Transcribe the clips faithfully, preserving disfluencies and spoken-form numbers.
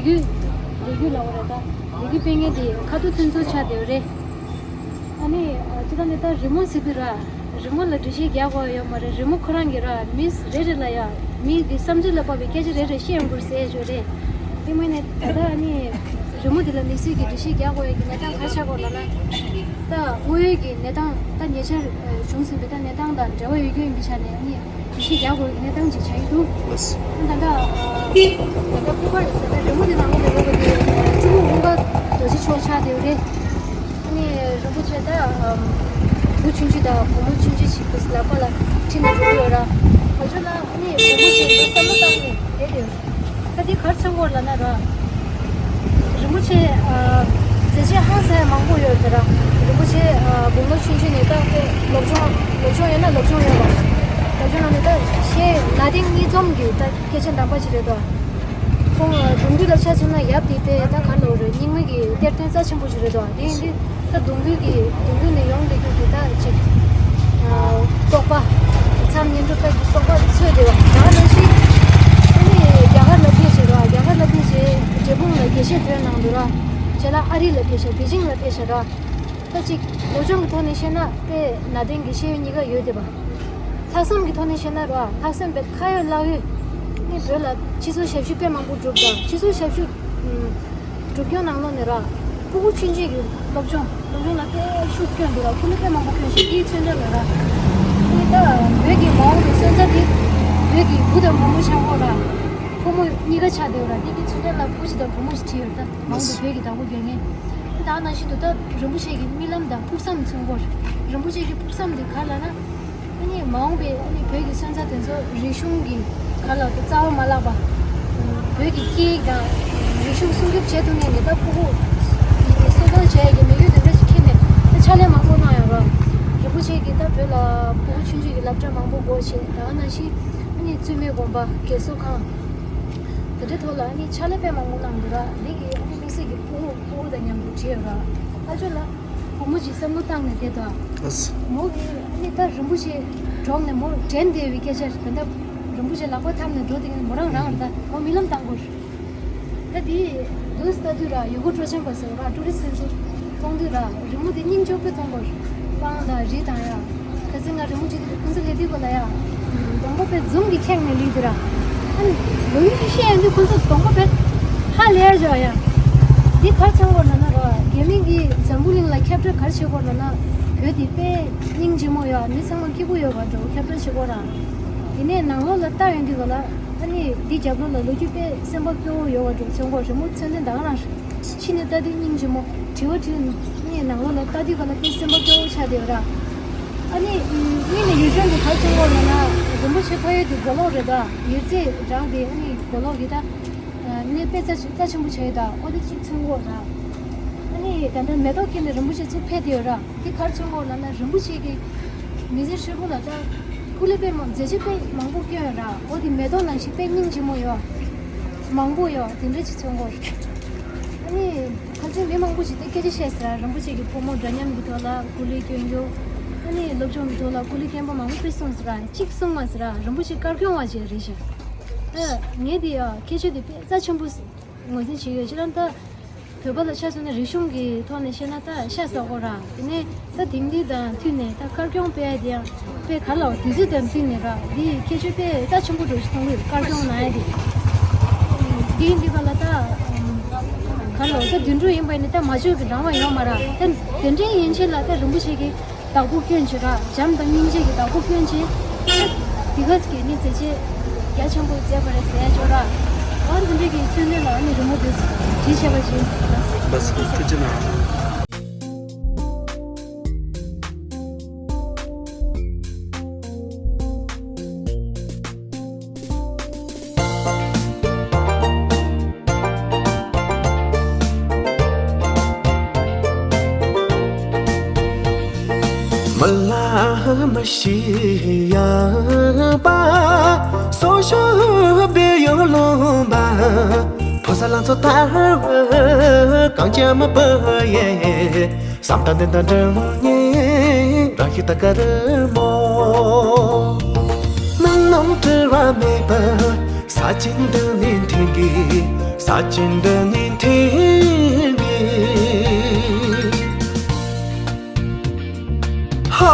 རྒྱུད། ལོ་རྒྱུས་ལབ་པ་རེད་ད། ལོ་རྒྱུས་སྤེལ་མཁན་དེ་ཁ་ཐུག་མཐུན་ཚོགས་ཆགས་བསྡད་ཡོད་རེད། ཨ་ནི་ཨ་སྤྱིར་བཏང་ནས་ད་རི་མོ་ཟེར་དུས་ར། རི་མོ་ལ་འགྲེལ་བཤད་རྒྱག་དགོས་ཡོད་མ་རེད། རི་མོ་ཁོ་རང་གི་ར་མི་རེ་རེ་ལ་ཡ། མི་གི་བསམ་ཚུལ་ལ་དཔག་པའི་སྐད་ཆ་རེ་རེ་བཤད་ཡོང་དགོས་ཟེར་ཡོད་རེད། དེ་མིན་ནས་ད་ལྟ་ཨ་ནི་རི་མོ་འདི་ལ་དམིགས་བསལ་གྱི་འགྲེལ་བཤད་རྒྱག་དགོས་ཡ་གི་གནས་སྟངས་ག་རེ་ཆགས་ཀྱི་ཡོད་ལབ་ན། ད་དངོས་ཡོད་ཀྱི་གནས་སྟངས། ད་ཉེ་ཆར་ཨ་བྱུང་ཟིན་པའི་ད་གནས་སྟངས་དང་འབྲེལ་བ་ཡོད་རྒྱུ་ཡིན་པའི་ཆ་ནས་ཨ་ནི། དེ་བཞིན་རྒྱག་དགོས་ཀྱི་གནས་སྟངས་ཅིག་ཆགས་ཀྱི་འདུག་ལགས། ད་ལྟ་ཨ་ད་ལྟ་ཕུ་ཁར་ད་ལྟ་རི་མོ་དེ་ནང་ལོགས་ལ་ཡོད་པ་དེ་སྤྲུལ་སྐུ་ཀུན་དགའ་རྡོ་རྗེ་མཆོག་ཆགས་བསྡད་ཡོད་རེད། ཨ་ནི་རིན་པོ་ཆེ་ད་ཨམ་བུ་ཆུང་ཆུང་དང་བུ་མོ་ཆུང་ཆུང་ཞིག་གི་ལག་པ་ལ་ཁྲིད་ནས་འགྲོ་གི་ཡོད་ར། ང་ཚོ་ལ་ཨ་ནི་བུ་མོ་ཆེ་འདི་བསམ་བློ་བཏང་ནས་བསྡད་ཡོད། ད་འདི་ག་རེ་མཚོན་གྱི་ཡོད་ལབ་ན་ར། རིན་པོ་ཆེ་ཨ་མཛད་རྗེས་ཧང་སང་མང་པོ་ཡོད་རེད་ར། རིན་པོ་ཆེ་ཨ་དགུང་ལོ་ཆུང་ཆུང་ནས་ད་དཔེ་སློབ་སྦྱོང་སློབ་སྦྱོང་ཡོད་ན་སློབ་སྦྱོང་ཡོད་པ། སློབ་སྦྱོང་ནང་ནས་ད་ཤེས་ན་དེ་གཉིས་འཛོམས་ཀྱི་ད་སྐད་ཆ་འདམ་པ་ཅིག་རེད་དོ། ཁོང་ཨ་གདུང་རྒྱུད་ལ་ཆ་མཚོན་ན་ཡབ་དེ་དཔེ་ད་ག་ལོ་རེད། རྙིང་མ་གི་གཏེར་སྟོན་རྩ་ཆེན་པོ་ཞིག་རེད་དོ། དེ་ཡིན་དུས་ད་གདུང་རྒྱུད་ཀྱི་གདུང་རྒྱུད་ནས་ཡོང་བསྡད་རྒྱུ་དེ་ད་ཅིག་ཨ་རྟོགས་པ། མཚམས་བསྙེན་སྒྲུབ་དཔལ་གྱི་རྟོགས་པ་ཚོས་བསྡད་པ་ད་ག་ནང་བཞིན། ཨ་ནི་རྒྱ་གར་ལ་ཕེབས་ཤག་ར། རྒྱ་གར་ལ་ཕེབས་རྗེས་འབྲས་སྤུངས་ལ་དགེ་བཤེས་ཐོན་གནང་འདུག་ར། རྗེས་ལ་ཨ་རི་ལ་ཕེབས་ཤག་པེ་ཅིང་ལ་ཕེབས་ཤག་ར། ད་ཅིག་སློབ་སྦྱོང་གི་ཐོག་ནས་བཤད་ན་དཔེ་ན་དེང་གི་ཤེས་ཡོན་གཉིས་ཀ་ཡོད་བསྡད་པ། ལྷག་བསམ་གྱི་ཐོག་ནས་བཤད་ན་ར། ལྷག་བསམ་དཔེ་ཁ་ཡོད་ལག་ཡོད། ནི་བོད་ལ་སྤྱི་ཚོགས་ཞབས་ཞུ་དཔེ་མང་པོ་བསྒྲུབས་དང་། སྤྱི་ཚོགས་ཞབས་ཞུ་ཨུམ་སྒྲུབ་སྐྱོང་ནང་ལོགས་ནས་ར། ཕྲུ་གུ་ཆུང་ཆུང་གི་སློབ་སྦྱོང་སློབ་སྦྱོང་ལ་དཔེ་ཤུགས་བསྐྱོན་འདུག་ར། སྐུ་ལས་དཔེ་མང་པོ་བསྐྱོན་ཞིང་། དེའི་མཚོན་རྟགས་ལ་ར། ནི་ད་བོད་ཀྱི་མ་འོངས་པའི་སོན་རྩ་དེ་བོད་ཀྱི་བུ་དང་བུ་མོ་ཆགས་ཡོད་ར། ཕོ་མོ་གཉིས་ཀ་ཆགས་བསྡད་ཡོད་ར། དེ་གི་མཚོན་རྟགས་ལ་བུ་གཅིག་དང་བུ་མོ་གཅིག་བྲིས་ཡོད་ར། ད་མ་འོངས་པའི་བོད་ཀྱི་བདག་པོ་འགན་ངེས། ད་ནང་བཞིན་དུ་ད་རིན་པོ་ཆེ་གི་རྨི་ལམ་དང་ཕུགས་བསམ་མཚོན་གྱི་ཡོད་ར། རིན་པོ་ཆེ་གི་ཕུགས་བསམ་དེ་ག་རེ་ལབ་ན། ཨ་ནི་མ་འོངས་པའི་ཨ་ནི་བོད་ཀྱི་སོན་རྩ་དེ་ཚོ་རིག་གཞུང་གི་ག་རེ་ལབ་དགོས། རྩ་བ་མ་བརླག་པ། བོད་ཀྱི་སྐད་ཡིག་དང་རིག་གཞུང་སྲུང་སྐྱོབ་བྱེད་ཐུབ་མཁན་གྱི་ད་ཕྲུ་གུ་གསོ་སྐྱོང་བྱེད་ཡག་གི་དམིགས་ཡུལ་དེ་འདྲ་ཞིག་འཁྱེར་ནས་ད་ཕྱག་ལས་མང་པོ་གནང་ཡོད་ར། རིན་པོ་ཆེ་གིས་ད་བོད་ལ་ཕྲུ་གུ་ཆུང་ཆུང་གི་སློབ་གྲྭ་མང་པོ་སྒོ་ཕྱེ། ད་ག་ནང་བཞིན་ཨ་ནི་བཙུན་མའི་དགོན་པ། རྒས་གསོ་ཁང་། དེ་འདྲའི་ཐོག་ལ་ཨ་ནི་ཕྱག་ལས་དཔེ་མང་པོ་གནང་འདུག་ར། འདི་གི་ཨ་ནི་དམིགས་བསལ་གྱི་ཕྲུ་གུ་ཕྲུ་གུ་དང་མཉམ་དུ་བྲིས་ཡོད་ར། ཨ་ཅོ་ལགས། བུ་མོ་ཅིག་བསམ་བློ་བཏང་ནས་བསྡད་དོ། ཨ་ཙི། མོ་གིས་ཨ་ནི་ད་རིན་པོ་ཆེ་གྲོངས་ནས་མོ་དྲན་བསྡད་པའི་སྐད་ཆ་རེད། ད་རིན་པོ་ཆེ་ལག་པ་འཐམས་ནས་འགྲོ་དེ་གིན་མོ་རང་རང་རེད། ད་མོ་རྨི་ལམ་བཏང་དགོས་རེད། ད་དེ་དུས་ལྟ་དུས་ར། ཡུལ་སྐོར་སྤྲོ་འཆམ་པ་ཚོ་ར། ཊུ་རི་སི་ཊི་ཚོ་མཐོང་དུས་ར། རི་མོ་དེ་སྙིང་རྗེ་པོ་མཐོང་དགོས་རེད། སྤང་དང་རི་དང་ཡ། གལ་སྲིད་ང་རི་མོ་བྲིས་དུས་ཁོང་ཚོ་སླེབས་དུས་ག་ལ་ཡ། གདོང་པ་དཔེ་འཛུམ་གྱིས་ཁེངས་ནས་སླེབས་དུས་ར། ཨ་ནི་ལོ་རྒྱུས་ཤིག་བཤད་ཡོང་དུས་ཁོང་ཚོ་གདོང་པ་དཔེ་ཧ་ལས་ཡར་འཇོག་ཡ། འདི་ག་རེ་མཚོན་གྱི་ཡོད་ལབ་ན་ར། རྒྱ་མི་གིས་འཛམ་བུ་གླིང་ལ་ཁྱབ་བསྒྲགས་ག་རེ་བྱེད་ཀྱི་ཡོད་ལབ་ན། བོད་འདི་དཔེ་སྙིང་རྗེ་མོ་ཡ། མི་ཚང་མ་སྐྱིད་པོ་ཡོད་པ་འདྲ་བོ་ཁྱབ་བསྒྲགས་བྱེད་ཀྱི་ཡོད་ར། དེ་ནས་ནང་ལོགས་ལ་ལྟ་ཡོང་དུས་ག་ལ། ཨ་ནི་འདི་རྒྱབ་ལོགས་ལ་ལོ་རྒྱུས་དཔེ་སེམས་པ་སྐྱོ་བོ་ཡོད་པ་འདྲ་བོ་མཚོན་གྱི་ཡོད་ར། རི་མོ་མཚོན་དོན་ད་ག་རང་རེད། ཕྱི་ནས་ལྟ་དུས་སྙིང་རྗེ་མོ། དྲི་བ་དྲིས་ནས་ནང་ལོགས་ལ་ལྟ་དུས་ག་ལ་དཔེ་སེམས་པ་སྐྱོ་བོ་ཆགས་བསྡད་ཡོད་ར། ཨ་ནི་གཉིས་ནས་ཡུལ་ལྗོངས་དེ་ག་རེ་མཚོན་གྱི་ཡོད་ལབ་ན། རིན་པོ་ཆེ་ཕ་ཡུལ་དེ་མགོ་ལོག་རེད་ད། ཡོད་ཚད་འབྲང་དེ་ཨ་ནི་མགོ་ལོག་གི་ད། ཨ་ནི་དཔེ་རྩ་ཆེ་རྩ་ཆེན་པོ་བྱས་ཡོད་ད། ཨོ་དེ་གཅིག་མཚོན་གྱི་ཡོད་ར། ཨ་ནི་ད་ལྟ་མེ་ཏོག་ཁྱེར་ནས་རིན་པོ་ཆེ་ཚུར་ཕེབས་བསྡད་ཡོད་ར། དེ་ག་རེ་མཚོན་གྱི་ཡོད་ལབ་ན། རིན་པོ་ཆེ་གིས་མི་ཚེ་ཧྲིལ་པོ་ལ་ད་སྐུ་ལས་དཔེ་མང་། མཛད་རྗེས་དཔེ་མང་པོ་བསྐྱོན་ཡོད་ར། ཨོ་དེ་མེ་ཏོག་ནང་བཞིན་དཔེ་སྙིང་རྗེ་མོ་ཡོད། མང་པོ་ཡོད། དེ་འདྲ་ཅིག་མཚོན་གྱི་ཡོད། ཨ་ནི་ཁ་སང་མི་མང་པོ་ཞིག་དེ་སྐད་ཆ་བཤད་ཟེར་ར། རིན་པོ་ཆེ་གིས་ཕོ་མོ་འདྲ་མཉམ་གྱི་ཐོག་ལ་སྐུ་ལས་བསྐྱོན་རྒྱུ། ཨ་ནི་སློབ་སྦྱོང་གི་ཐོག་ལ་སྐུ་ལས་བསྐྱོན་པ་མང་པོ་དཔེ་གསུངས་ཟེར་ར། གཅིག་གསུངས་མ་ཟེར་ར། རིན་པོ་ཆེ་དཀར་སྐྱོང་བ་ཅིག་རེད་ཤག་ཨ་ངས་དེ་ཡ་ཁྱད་ཆོས་དེ་དཔེ་རྩ་ཆེན་པོ་ངོས་འཛིན་བྱེད་ཀྱི་ཡོད། ཅི་ལབ་ན་ད་བོད་པ་ལ་ཆ་མཚོན་ན་རིག་གཞུང་གི་ཐོག་ནས་བཤད་ན་ད་ཤ་ཟ་དགོས་ར། དེ་ནས་ད་དེང་དུས་དང་མཐུན་ནས་ད་དཀར་སྐྱོང་སྤེལ་ཡ་དེ་ཡང་དཔེ་ག་ལ་བ་དུས་ཚོད་དང་མཐུན་ནས་ར། འདི་ཁྱད་ཆོས་དཔེ་རྩ་ཆེན་པོ་འདྲ་ཞིག་མཐོང་གི་ཡོད། དཀར་སྐྱོང་གནང་ཡ་དེ། འདི་འདི་ག་ལ་ད་ག་ལ་བ་ད་དུད་འགྲོ་ཡིན་པ་ནི་ད་མ་བཅོས་ཀྱི་རང་དབང་ཡོད་མ་ར། ད་དེ་འདྲའི་ཡན་ཆད་ལ་ད་རིན་པོ་ཆེ་གིས་བདག་པོ་བསྐྱོན་བྱས་ར། བྱམས་དང་སྙིང་རྗེ་གི་བདག་པོ་བསྐྱོན་བྱས། འདི་ག་ཙམ་གྱི་ནི་མཛད་རྗེས་རྒྱ་ཆེན་པོ་མཛད་པ་རེད་ཟེར་ཡ་ཅོག་ར། ཨ་འདི་འདྲ་གི་མཚོན་དོན་ལ་ཨ་ནི་རི་མོ་འདི་བྲིས་བྱས་པ་བྱིན། ལགས་སོ། ཐུགས་རྗེ་གནང་། མི་ལ་མི་ཤེས་ཡང་པ། སོ་སོ་བའི་ཡོ་ལོང་པ། ཕོ་གསར་ལང་ཚོ་ལྟར་བའི་གངས་ཅན་མ་པ་ཡེ། བསམ་དང་དོན་དང་འགྲན་སྙིང་རང་ཤི་ད་ཀ་རི་མོ། མི་རྣམས་བྲེལ་བ་མེད་པར་ས་ ས་ཆེན་འདི་ནས་འཐེན་གི། ས་ཆེན་འདི་ནས་འཐེན་གི། ཧ།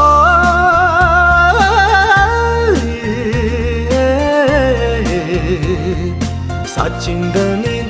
ས་ཆེན་འདི་ནས་